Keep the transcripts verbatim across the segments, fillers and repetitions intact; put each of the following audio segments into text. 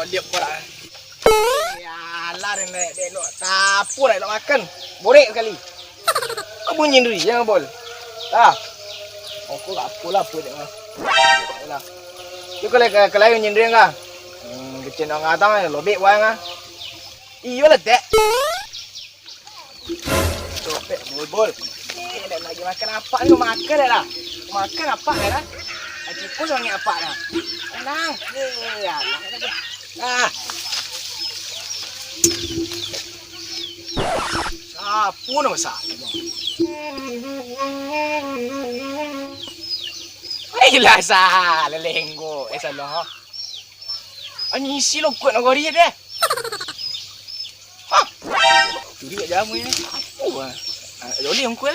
Liok korak. Ya, alah, dek, dek, dek, elok. Tapu lah, elok makan. Borek sakali. Kau bunyi duri, jangan bol. Ah. Aku lah, aku lah, aku dek mah. Lah. Yo, kalau, kalau, kalau nyindir ka. Hmm, kecil nang atang, lobek buang ah. Iyo lah, dek. Copek, bol, bol. Eh, dah lagi makan apak ni, makan dah lah. Makan apak dah lah. Lagi pun sangat apak dah. Tenang. Eh, alah, alah, alah. Ah. Sapu nama sapu. Eh, lah sah, lelenggo. Eh, salah. Ani isi lo kuat nak gori deh. Ha. Curi kat jamu ni. Apa ah? Ah, nak jolih ongkul.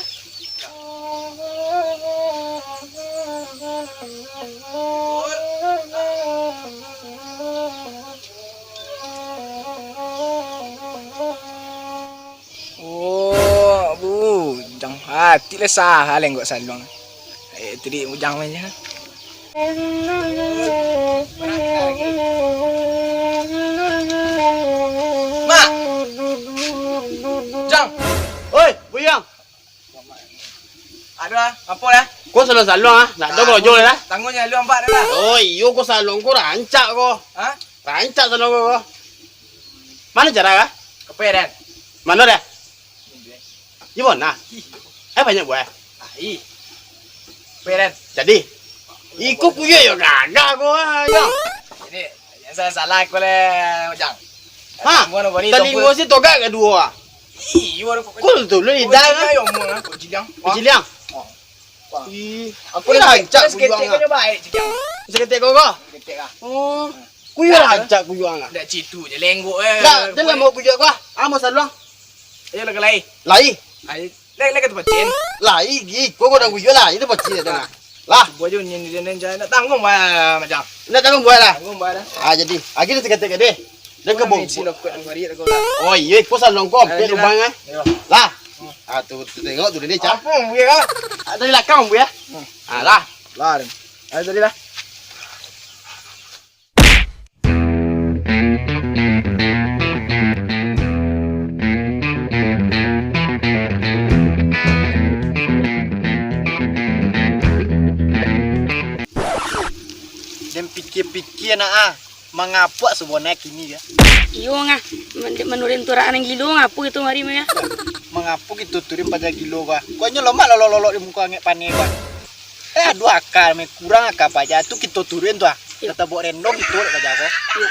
Oh, bujang. Hati lah sah lenggok saluang. Eh, tadi bujang main je. Mak! Jang! Oi, bujang! Aduh, ah, apo lah? Ko saluang-saluang ah, nak ado korojo lah. Tangguang je lu ampak dah lah. Oh, iyo ko saluang ko rancak ko. Ha? Rancak saluang ko. Mano cara kah? Kepe, Den. Mano dah? Di mano? Eh, banyak buah. Ai. Kepe, Den. Jadi, iko kuyuak yo gagah ko ah, yo. Ini, jangan salah-salah ko leh, Jang. Ha? Tangguang ko ni, talingo si togak ka duo ah. Iyo, ko tu lu lidah ah. Yo, omong ah, ko ciliang. Ko ciliang. Wah. Ih, aku ni rancak kuyuak ah. Saketek ko ko? Saketek ah. Oh. Kuyuak rancak kuyuak ah. Dak citu je lenggok eh. Dak, dah lah mau kuyuak ko ah. Amo saluang. Ayo lah ke lai. Lai. Lai, lai ka tu pacin. Lai gi, ko ko dah kuyuak lai, itu pacin dah. Lah. Cubo aja nyen nyen nyen nak tangguang bah macam. Nak tangguang bah lah. Tangguang bah dah. Ah, jadi. Agi dah saketek deh. Dah ke bongkok. Oh, iyo, iko saluang ko ampek lubang ah. Lah. Ah, tu, tu tengok tu dia, Cak. Apa, Buya, ah? Ah, dari lakang, Buya. Ah, lah. Lah, Ren. Ah, tadi lah. Den pikia-pikia nak ah. Mangapuak sabonanyo kini, yo? Iyo, Ngah. Men-, manuruik turakan nan gilo, ngapo gitu mari, Ngah? Mangapo kito turuik paja gilo, Ngah? Kok nyo lomak lolok-lolok di muko angek paneh, Ngah? Eh, aduah aka, meh, kurang aka paja tu kito turuik tu, ah. Iyo. Lah tabok rendong kito dek paja ko. Iyo.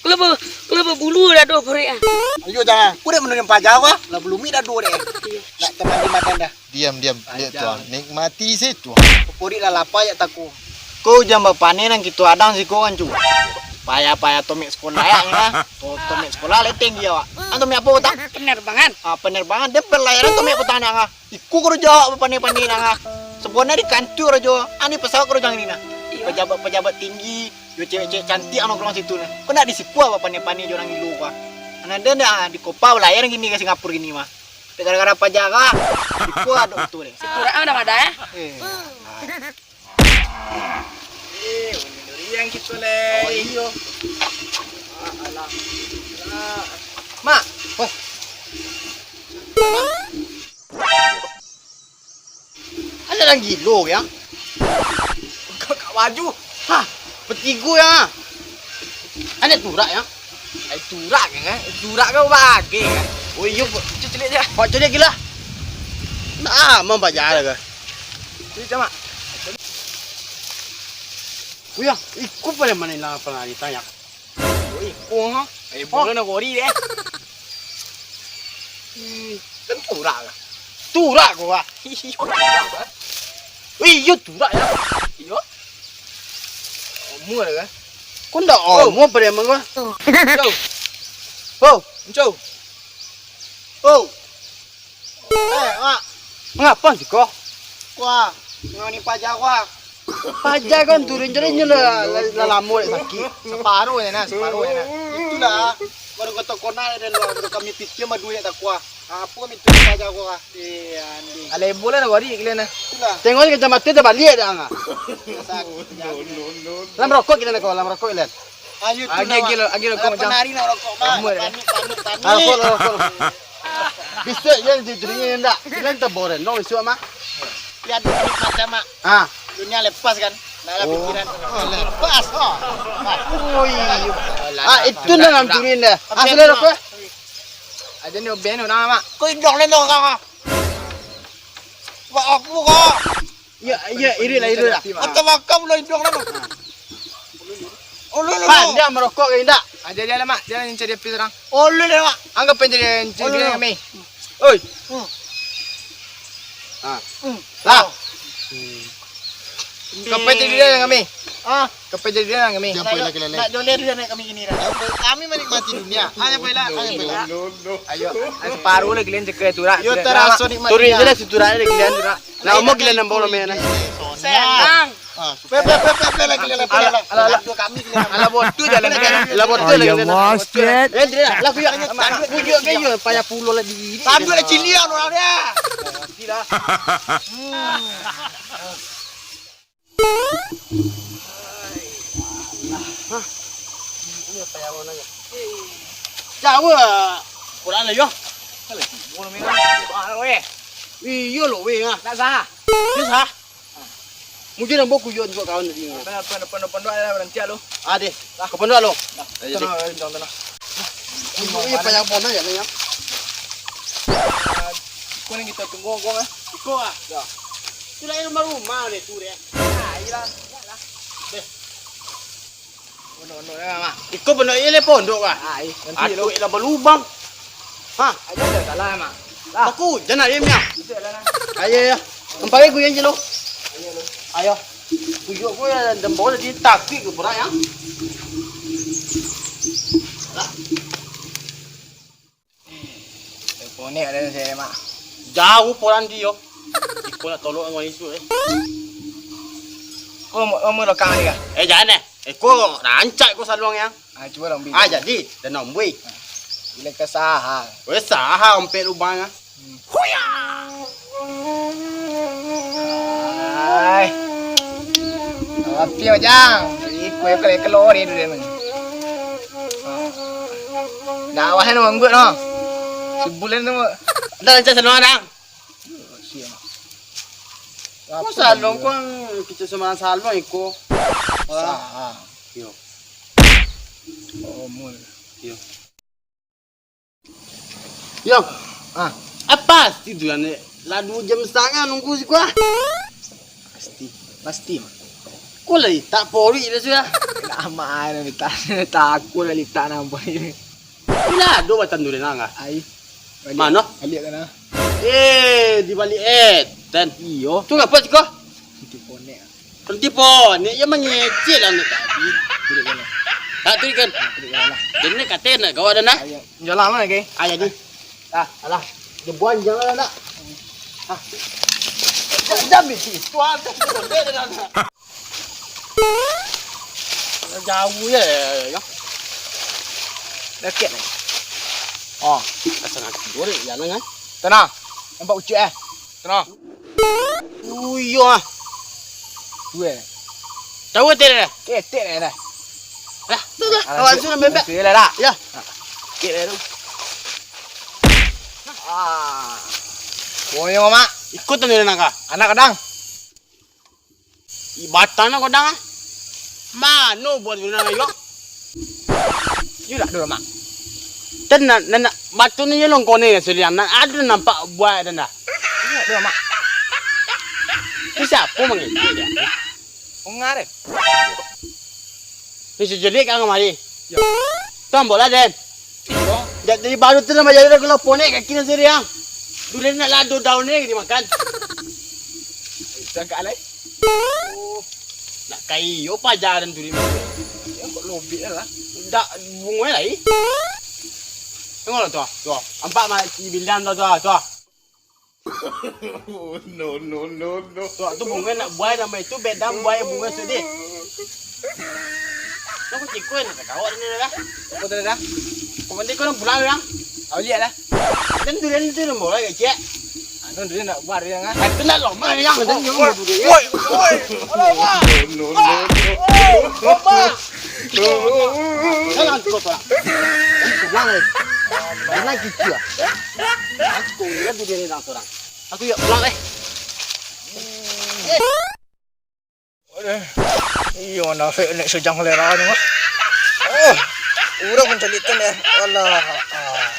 Kalau be-, kalau bebulu dado paruik, ah. Iyo, jangan. Ku dek manuruik paja ko, ah. Lah balumik dado dek. Iyo. Nak tamandi makan dah. Diam, diam. Lihat tu, ah. Nikmati situ. Paporik lah lapa jak tako. Ko ujan bapaneh nan kito adang siko kan, cu. Payah-payah tomek sekolah, ya, ngah. To-, tomek sekolah leteng dia, awak. Ah, tomek apo, tak? Penerbangan. Ah, penerbangan. Dia pelayaran tomek petang, ngah. Iko karajo awak bapaneh-paneh, ngah. Sabananyo di kantua karajo. Ah, ni pesawat karajo ni, nah. Iyo. Pejabat-pejabat tinggi, yo cewek-cewek cantik, anu, nongkrong situ, nah. Ko nak di situ bapaneh-paneh jo urang gilo, ah. Nah, dia, dia di Kopa balayar gini ka Singapura gini, mah. Tapi gara-gara paja ko, iko ado betul deh. Sikurak mah dah madah, eh. Eh. Eh, durian kito leh. Oh, iyo. Ah, alah. Ah. Mak. Wah. Ado urang gilo, ya? Kau kat baju. Hah, batigo, ya? Ado turak, ya? Ai, turak, kan? Turak kau bagi, kan? Oh, iyo, Pak. Cuci celiak je. Pak, celiak gila. Nah, aman, Pak, jalan, kan? Celiak, Mak. Oh, ya, iko pada mano ilang apo nan ditanya? Oi, iko, ha? Eh, bola nagori deh. Ih, kan turak lah. Turak ko, ah. Iyo, turak lah. Ih, iyo turak ya. Iyo. Omor lah, kan? Ko ndak omor pada emang ko. Yo. Oh. Enco. Oh. Eh, Mak. Mangapa siko? Wah, ngoni paja wah. Paja kan turun jadi nyo lah, lah, lah lamo dek sakik. Separuh je nah, separuh je nah. Itulah, baru kau tokona dari luar, baru kami pikir madu dek takua. Apo kami tu paja wah. Eh, anjing. Alai bola nak warik kalian nah. Itulah. Tengok ni kacamata terbalik dah ngah. Lam rokok kita nak kau, lam rokok kalian. Ayo tu, Agi, nak, agi lo, agi lo, Mak. Kau macam. Nari nak rokok, Mak. Lama dah. Panik, panik, panik. Rokok, rokok, rokok. Bisuak jan jadi dingin ndak? Kalian taboren dong bisuak, Mak. Ya, ada duit macam, Mak. Ah. Dunia lepas kan? Nak lah pikiran. Oh, lepas, oh. Oh, iyo. Ah, itu nan nanturin dah. Asli rokok. Aja ni oben orang, Mak. Kau indong ni tu, kau. Wah, aku kau. Ya, ya, irit lah, irit lah. Macam makam lo indong ni. Oh, lo, lo, Pan, lo. Dia merokok ke indak? Ah, jadi lah, Mak. Dia yang cari api sekarang. Oh, lo, lo, Mak. Anggap yang jadi, yang cari kami. Oi. Hmm. Ah. Hmm. Lah. Kapai jadi dia dengan kami. Ah. Kapai jadi dia dengan kami. Nak, nak jodoh dia nak kami gini dah. Kami menikmati dunia. Ayo, Pak, lah. Ayo, Pak, lah. Ayo, separuh lah kalian cakap tu, rak. Yo, taraso nikmati. Turin je lah, siturak je kalian tu, rak. Nak omong gila nambah lo main. Senang. Ah, pe, pe, pe, pe, pe, lagi, lagi, lagi, lagi. Alah, alah, alah. Dua kami gila. Alah, botu jalan kan. Alah, botu lagi. Ayo, jalan. Mas, Jet. Eh, dia lah. Lah, kuyak. Kuyak ke yo, payah pulo lah diri. Tanduk lah cilian orang dia. Tidak. Hmm. Hah? Ini apa yang mau nanya? Jauh. Kurang lah, yo. Kalau ibu namanya, ah, weh. Iyo lo, weh, ah. Nak sah? Iyo sah. Mungkin ambo kuyon jo kawan tadi. Apa, apa, apa, apa, apa, nanti lo. Ah, deh. Lah. Ke pondok lo. Dah. Ayo, tenang, deh. Tenang, tenang. Ini apa yang mau nanya, nanya? Ah, kau ni kita tunggu, kau, eh? Iko, ah? Ya. Sudah rumah-rumah ni tu, deh. Ah, iyalah. Iyalah. Deh. Pondok-pondok lah, Mak. Iko pondok, iyo lah pondok lah. Ah, iyo. Nanti lo. Atuak lah balubang. Hah? Ayo, dah salah, Mak. Lah. Aku, jangan ayo, Miang. Itu lah, nah. Ayo, ayo. Nampak ayo, kuyon je lo. Ayo, lo. Ayo. Kuyon ku ya, dan bawa tadi takik ke pura, ya. Lah. Teleponik ada saya, Mak. Jauh polan dio. Iko nak tolok dengan isu, eh. Kau mau, kau mau rekam ni kah? Eh, jangan, eh. Eh, ko rancak ko saluang yang. Ah, cuba dong, Bi. Ah, jadi, dan nombui. Bila ke saha? Weh, saha ompek lubang, ah. Hmm. Ai. Api, Ojang. Iko yang kali keluar itu dia, man. Dah awal no, anggut no. Sebulan tu. Dah rancak saluang, Dang. Siang. Ko saluang ko, kito samo saluang iko. Sah. Yo. Oh, mul. Yo. Yo. Ah. Apa sih tu, Nek? Lah duo jam satangah nunggu siko, ah. Pasti, pasti, Mak. Ko lah tak porik dah sudah. Lama ai, litak, takut lah litak nampak ini. Iko lah ado batang durian angah. Ai. Baliak. Mano? Baliak ka nah. Eh, di baliak etan. Iyo. Tu ngapa siko? Nanti ponek. Nanti ponek, yo mangecek lah nak tadi. Tulik ka nah. Tak tulik kan? Nah, tulik ka nah lah. Jadi nak kato nak gawa dah nah. Ayo. Jalan lah, oke. Ayo ni. Ah, alah. Jebuan jangan nak. Ah. Jam di situ ada. Jauh ya, ya, ya. Dakek lai. Oh, rasa nak tidur ya, jangan, kan? Tenang. Nampak ucik, eh. Tenang. Oh, iyo, ah. Dua. Tahu tak dah? Ketek dah, dah. Lah, tu dah. Alah, awak tu, sudah bebek. Sudah dah. Ya. Ketek dah tu. Ah. Boyo, Mak. Ikut tu dia nak, ah. Anak kadang. Ih, batang nak kodang, ah. Mano buah tu nak, yo? Yo dak ado, Mak. Tenan, nan, nan, batu ni yo longkone selian. Nan ado nampak buah dan dah. Yo dak ado, Mak. Tu siapo mangecek dia? Ongar, eh? Ni sujud kan kamari. Yo. Tu ambo lah, Den. Iyo. Jak dari baru tu namo jadi dah gelo ponek kaki nan siriang. Durian nak lado daun ni dimakan. Sangka alai. Oh. Nak kayo pajaran durian. Ya, kok lobik lah. Dak bungo lai. Tengoklah tu, tu. Nampak mah si Bildan tu, tu, tu. No, no, no, no. Tu, tu bunga nak buai nama itu, beda buai bunga sedih. Nak kucing kau nak kau ada dah. Kau dah dah. Kau mandi kau nak pulang dah. Kau lihat dah. Dan durian tu nak mulai kecil. Anu durian nak buat durian ah. Aku nak lomah yang. Woi, woi, woi. No, no, no, no. Lomah. Jangan cukup orang. Pulang, eh. Jangan gitu, ah. Aku lihat di diri orang seorang. Aku yuk pulang, eh. Iyo, nafek nek sejang selera ni, Mak. Oh, urang mencalikan, eh. Alah. Ah.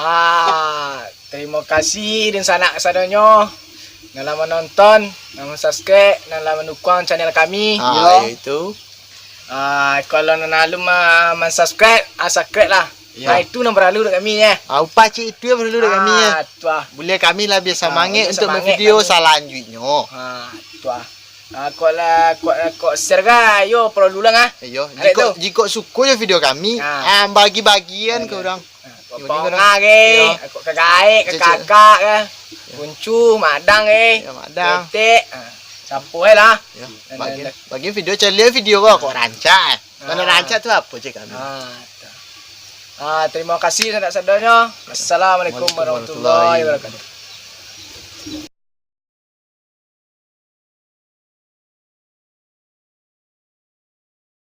Ah, tarimo kasih dunsanak sadonyo nan lah manonton, nan mansubscribe, nan lah mandukuang channel kami. Ah, iyo itu. Ah, kalau nan alun ma-, mansubscribe, ah, subscribe lah. Iyo. Nah, itu nan paralu dek kami, eh. Ah, upah cik itu yang paralu dek kami, eh. Ah, tu ah. Buliah kami labiah samangek untuak mambuek video salanjuiknyo. Ah, tu ah. Ah, kok lah, kok, kok share ka, yo, paralu lah, ah. Iyo, jikok, jikok suko jo video kami, ah, bagi-bagian ka urang. Ah, kok ka urang. Iyo. Kok ka gaek, ka kakak ka. Kuncu, madang, eh. Iyo, madang. Ketek, ah, sapo, eh, lah. Iyo, bagian, bagian video, caliak video ko, kok rancak, eh. Kalau rancak tu apo cek kami. Ah, tu. Ah, tarimo kasih sanak sadonyo. Assalamualaikum warahmatullahi wabarakatuh.